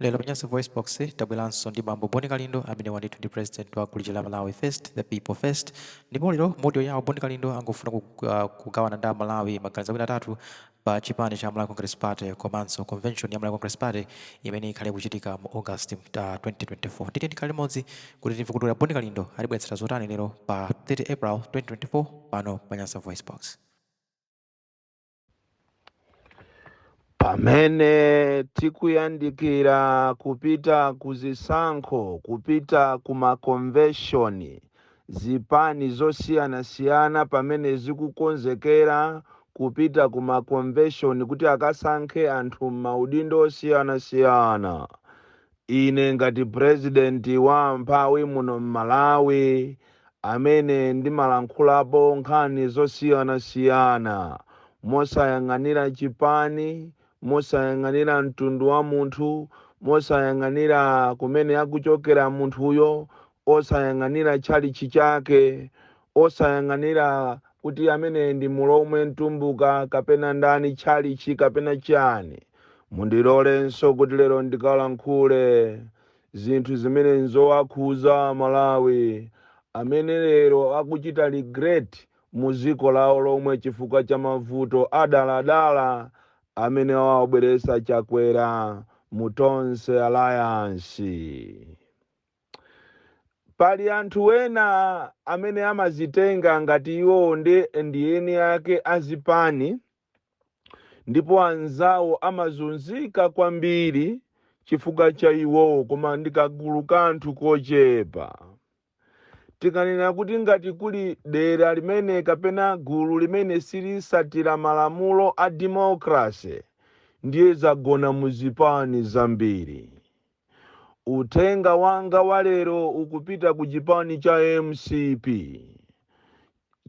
Lero pa Nyasa VoiceBox tabweranso ndi bambo Bon Kalindo amene ndithu ndi president wa gulu la Malawi First, the people first. Ndipo lero mu audio yawo Bon Kalindo angofuna kugawana ndi Amalawi maganizo awiri atatu pa chipani cha Malawi Congress Party komanso convention ya Malawi Congress Party imene ikhale kuchitika mu August 2024. Nditi ndikhale limodzi kuti timve kuti Bon Kalindo atibweretsera zotani lero pa 30 April 2024 pano pa Nyasa VoiceBox. Pamene tikuyandikira kupita ku zisankho, kupita ku makonveshoni, zipani zosiyanasiyana pamene zikukonzekera kupita ku makonveshoni kuti akasankhe anthu m'maudindo osiyanasiyana, ine ngati purezidenti wa amphawi muno m'Malawi amene ndimalankhulapo nkhani zosiyanasiyana mosayang'anira chipani, mosayang'anira mtundu wa munthu, mosayang'anira kumene akuchokera munthuyo, osayang'anira tchalitchi chake, osayang'anira kuti amene ndi Mulomwe, Mtumbuka kapena ndani, tchalitchi kapena chani, mundilolenso kuti lero ndikalankhule zinthu zimene nzowakhuza Malawi amene lero akuchita regret mu dziko lawo lomwe chifukwa cha mavuto adaladala amene wawabweretsa Chakwera mu Tonse Alliance. Pali anthu ena amene amazitenga ngati iwo ndi eni ake azipani, ndipo anzawo amazunzika kwambiri chifukwa cha iwowo, koma ndi kagulu kanthu kochepa. Tikanena kuti ngati kuli dera limene kapena gulu limene silisatira malamulo a demokrasi, ndiye zagona muzipani zambiri. Uthenga wanga wa lero ukupita ku chipani cha MCP,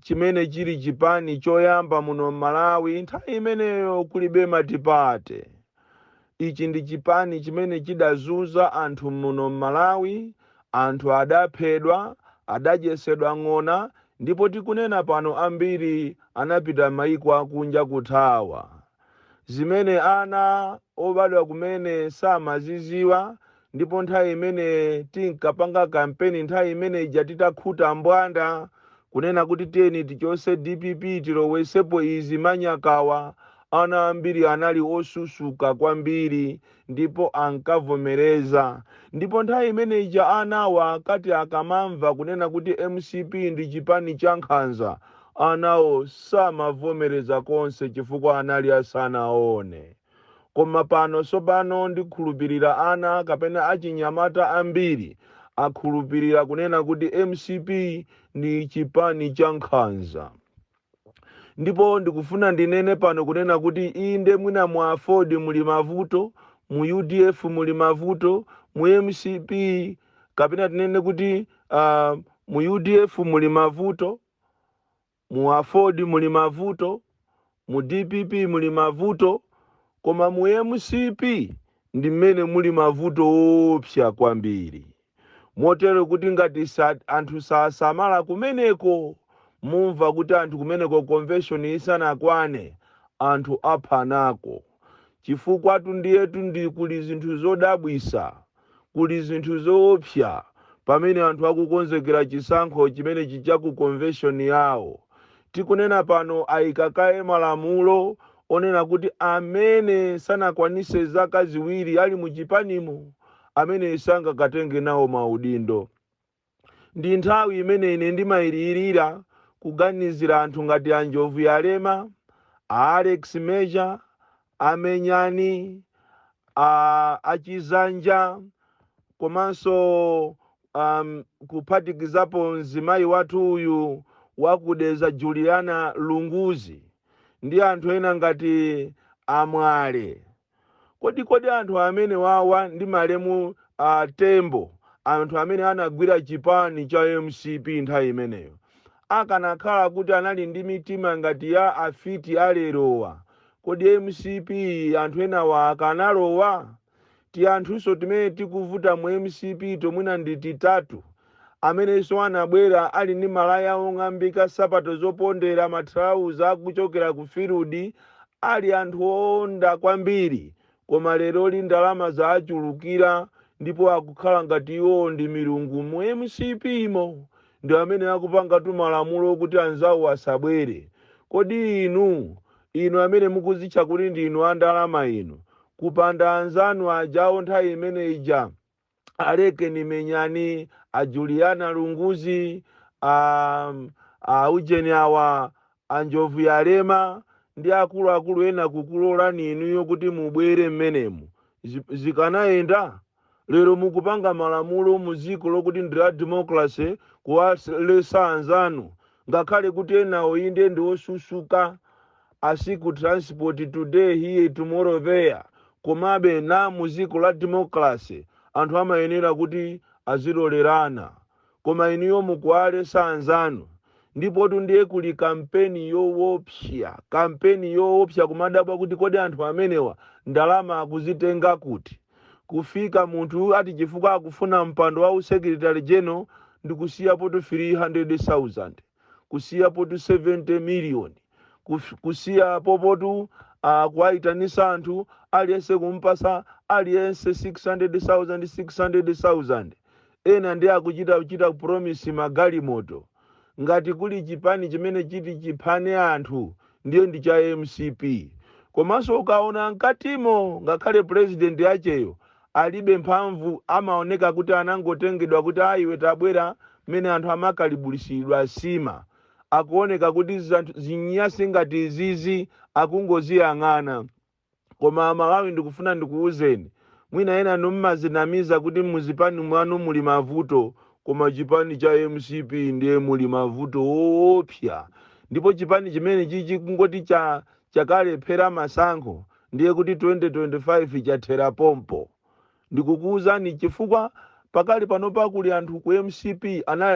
chimene chili chipani choyamba muno Malawi. Nthawi imeneyo kulibe matipate. Ichi ndi chipani chimene chidazunza anthu muno Malawi. Anthu adaphedwa, adadyesedwa ng'ona, ndipo tikunena pano ambiri anapita maiko akunja kuthawa, zimene ana obadwa kumene samaziziwa. Ndipo nthawi imene tinkapanga kampeni, nthawi imene ija titakhuta mbwanda kunena kuti tiyeni tichose DPP tilowesepo izi manyakawa, ana ambiri anali osusuka kwambiri ndipo ankavomereza. Ndipo nthawi imene ija anawa akati akamamva kunena kuti MCP ndi chipani cha nkhanza, anawo samavomereza konse chifukwa anali asanaone. Koma pano sopano ndikhulupirira ana kapena achinyamata ambiri akhulupirira kunena kuti MCP ndi chipani cha nkhanza. Ndipo ndikufuna ndinene pano kunena kuti inde, mwina mu AFORD muli mavuto, mu UDF muli mavuto, mu MCP kapena tinene kuti mu UDF muli mavuto, mu AFORD muli mavuto, mu DPP muli mavuto, koma mu MCP ndi mmene muli mavuto opsa kwambiri, motero kuti ngati anthu sasamala kumeneko, mumva kuti anthu kumeneko convention isanakwane anthu aphanako. Chifukwa tundiyetu ndi kuli zinthu zodabwisa, kuli zinthu zoopsa pamene anthu akukonzekera chisankho chimene chicha ku convention yawo. Tikunena pano ayikakaye malamulo onena kuti amene sanakwanise zaka 2 ali muchipanimo, amene sangakatenge nawo maudindo. Ndi nthawi imene ine ndimayilirira kuganizira anthu ngati a Njovu Yalema, a Alex Major, Amenyani, a Achizanja, komanso kuphatikizapo mzimayi wathu uyu wakudeza Juliana Lunguzi ndi anthu ena ngati Amwale. Kodi anthu amene wawa ndi malemu Tembo, anthu amene anagwira chipani cha MCP nthawi imeneyo, akanakhala kuti anali ndi mitima ngati ya afiti alerowa, kodi MCP anthu enawa akanalowa? Ti anthunso timene tikuvuta mu MCP tomwina ndi titatu, amenenso anabwera ali ndi malaya ong'ambika, sapato zopondera, matrauza akuchokera ku field, ali anthu owonda kwambiri. Koma leroli ndalama zaachulukira ndipo akukhala ngati iwowo ndi milungu mu MCP mo. Ndi amene akupangatu malamulo okuti anzawo asabwere. Kodi inu, inu amene mukuzitcha kuti ndinu a ndalama inu, kupanda anzanu ajawo nthawi imene ija, Alekeni Menyani, a Juliana Lunguzi, a ujeni awa, a Njovu Yalema ndi akuluakulu ena kukulolani inuyo kuti mubwere mmenemu, zikanayenda? Lero mukupanga malamulo mu dziko lokuti ndi la democracy kuwalesa anzanu, ngakhale kuti enawo inde ndi osusuka, asiku transport, today here, tomorrow there, komabe na mu dziko la democracy anthu amayenera kuti azilolerana. Koma inuyo mukuwalesa anzanu. Ndipotu ndiye kuli kampeni yoopsa, kampeni yoopsa, kumadabwa kuti kodi anthu amenewa ndalama akuzitenga kuti? Kufika munthu ati chifukwa akufuna mpando wa secretary general ndikusiyapo tu 300,000, kusiyapo tu 70 million, kusiyapo potu kuwayitanisa anthu, aliyense kumpasa aliyense 600,000, 600,000. Ena ndi akuchita kuchita promise magalimoto. Ngati kuli chipani chimene chiti chiphane anthu, ndiye ndi cha MCP. Komanso ukaona mkatimo, ngakhale president yacheyo alibe mphamvu, amaoneka kuti anangotengedwa kuti ayiwe tabwera. Mmene anthu amakalibulisidwa sima, akuoneka kuti zanthu zinyasi ngati izizi akungoziyang'ana. Koma Amalawi, ndikufuna ndikuwuzeni, mwina ena nummazinamiza kuti muzipani mwanu muli mavuto, koma chipani cha MCP ndiye muli mavuto woopsa. Ndipo chipani chimene chichi kungoti chakalephera masankho, ndiye kuti 2025 chathera pompo. Ndikukuwuzani chifukwa pakali pano pakuli anthu ku MCP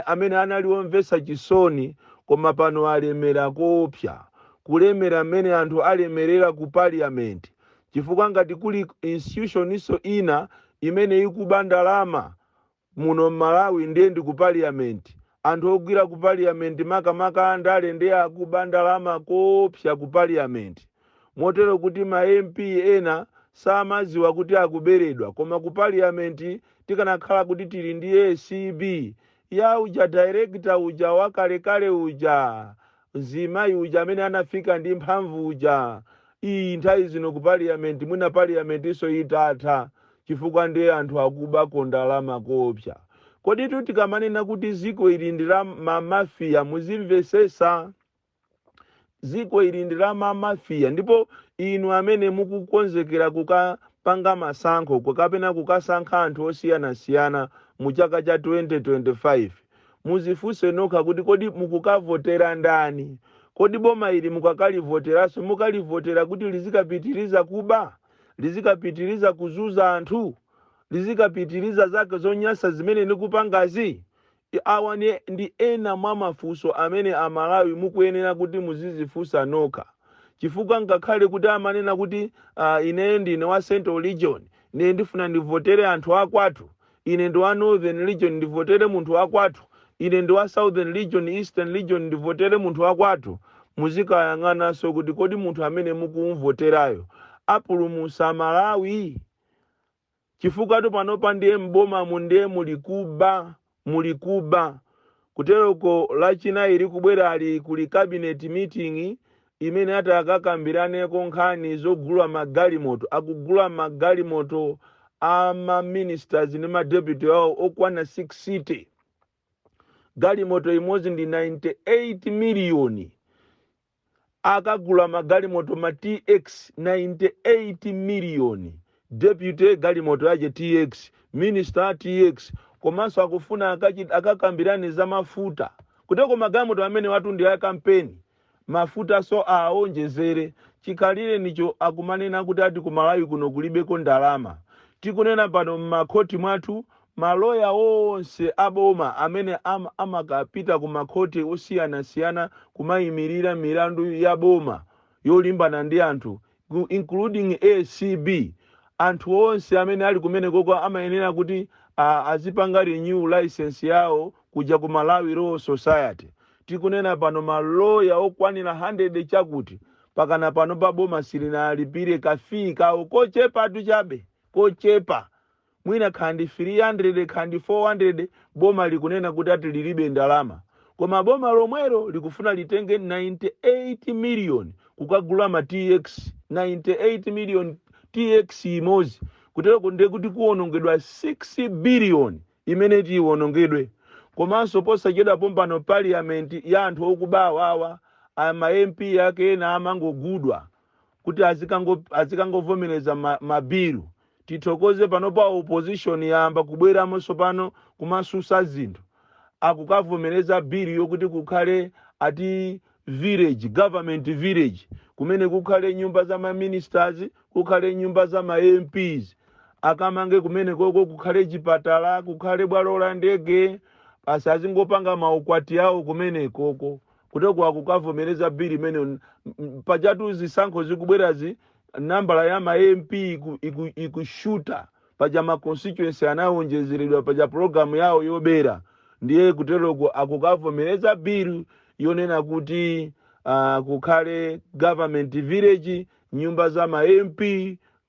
amene anali omvetsa chisoni, koma pano alemera koopsa, kulemera mmene anthu alemerera ku parliament. Chifukwa ngati kuli institution ina imene ikuba ndalama muno mMalawi, ndiye ndi ku parliament. Anthu ogwira ku parliament, makamaka andale, ndiye akuba ndalama koopsa ku parliament, motero kuti ma MP ena samaziwa kuti akuberedwa. Koma ku parliament tikanakhala kuti tili ndi ACB ya uja director uja wakalekale uja, mzimayi uja amene anafika ndi mphamvu uja, iyi nthawi zino ku parliament mwina parliament iso itatha, chifukwa ndiye anthu akubako ndalama koopsa. Kodi tu tikamanena kuti ziko ili ndi la mamafiya, muzimvesesa, ziko ili ndi la mamafiya. Ndipo inu amene mukukonzekera kukapanga masankho, kapena kukasankha anthu osiyanasiyana mu chaka cha 2025, muzifunse nokha kuti kodi mukukavotera ndani? Kodi boma ili mukakalivoteranso, mukalivotera kuti lizikapitiriza kuba, lizikapitiriza kuzuza anthu, lizikapitiriza zake zonyasa zimene ndikupangazi? Awa ndi ena mwa mafunso amene Amalawi mukuyenera kuti muzizifunsa nokha. Chifukwa ngakhale kuti amanena kuti ineyo ndine wa Central Region, ine ndifuna ndivotere anthu akwathu, ine ndi wa Northern Region, ndivotere munthu wakwathu, ine ndi wa Southern Region, Eastern Region, ndivotere munthu wakwathu, muzikayang'ananso kuti kodi munthu amene mukumvoterayo apulumusa Malawi? Chifukwa tu panopa ndiye mbomamu ndiye muli kuba, muli kuba. Kuteroko Lachinayi likubwerali kuli cabinet meeting imene ati akakambiraneko nkhani zogula magalimoto. Akugula magalimoto a ma ministers ndi ma deputy awo okwana 60. Galimoto imodzi ndi 98 miliyoni. Akagula magalimoto ma TX, 98 miliyoni, deputy galimoto yache TX, minister TX. Komanso akufuna akakambirane za mafuta. Kuteko magalimoto amene watu ndi a kampeni, mafuta so aonjezere. Chikhalire nicho akumanena kuti ati ku Malawi kuno kulibeko ndalama. Tikunena pano, m'makhoti mwathu maloya onse aboma amene amakapita ku makhoti osiyanasiyana kumayimirira milandu ya boma yolimbana ndi anthu, including ACB, anthu onse amene ali kumenekoko amayenera kuti azipanga renew license yawo kuja ku Malawi Law Society. Tikunena pano maloya okwanira 100 chakuti Pakana pano pa boma silinalipire ka fee kawo kochepatu chabe, kochepa mwina khandi 300, khandi 400. Boma likunena kuti ati lilibe ndalama, koma boma lomwelo likufuna litenge 98 million kukagula ma TX. 98 million TX imodzi, kutereko ndiye kuti kuwonongedwa 6 billion imene tiwonongedwe. Komanso posachedwa pompano parliament ya anthu okubawa awa, ama MP ake ena amangogudwa kuti azikangovomereza mabilu. Tithokoze panopa opposition yamba kubweramonso pano kumasusa zinthu. Akukavomereza bill yokuti kukhale ati village, government village, kumene kukhale nyumba za ma ministers, kukhale nyumba za ma MPs, akamange kumene koko, kukhale chipatala, kukhale bwalo la ndege, basi azingopanga maukwati awo kumene koko. Kuteko akukavomereza bill imene. Pajatu zisankho zikubwerazi, nambala ya ma MP ikushuta. Paja ma constituency anawonjezeredwa paja program yawo yobera. Ndiye kuteroko akukavomereza bill yonena kuti kukhale government village, nyumba za ma MP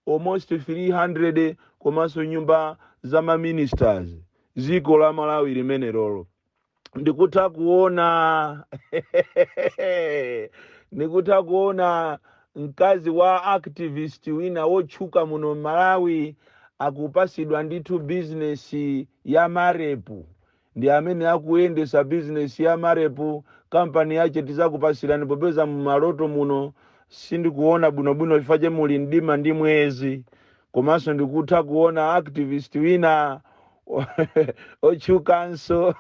almost 300, komanso nyumba za ma ministers. Dziko la Malawi limene lolo ndikutha kuona mkazi wa activist wina wotchuka muno Malawi akupasidwa ndithu bizinesi ya marepu. Ndi amene akuyendesa bizinesi ya marepu, kampani yache tizakupasirani, popeza mumaloto muno sindikuona bwinobwino chifukwa che muli mdima ndi mwezi. Komanso ndikutha kuona activist wina otchukanso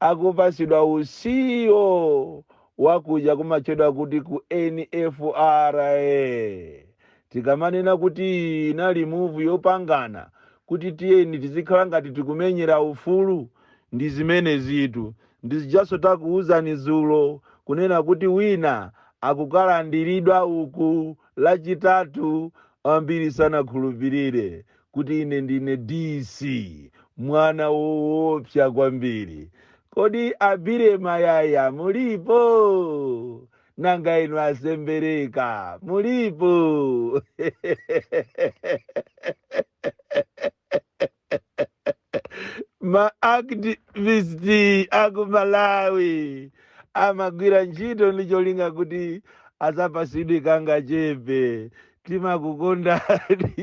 akupasidwa usiyo wakuja kumachedwa kuti ku NFRA. Tikamanena kuti inali move yopangana kuti tiyeni tizikhala ngati tikumenyera ufulu, ndi zimene zitu ndizijaso takuuzani zulo kunena kuti wina akukalandiridwa uku Lachitatu. Ambiri sanakhulupirire kuti ine ndine DC, mwana woopsa kwambiri. Kodi abire mayaya mulipo? Nanga inu asembereka mulipo? Ma activist aku Malawi amagwira ntchito ndi cholinga kuti azapasidwe kanga chepe. Timakukondani.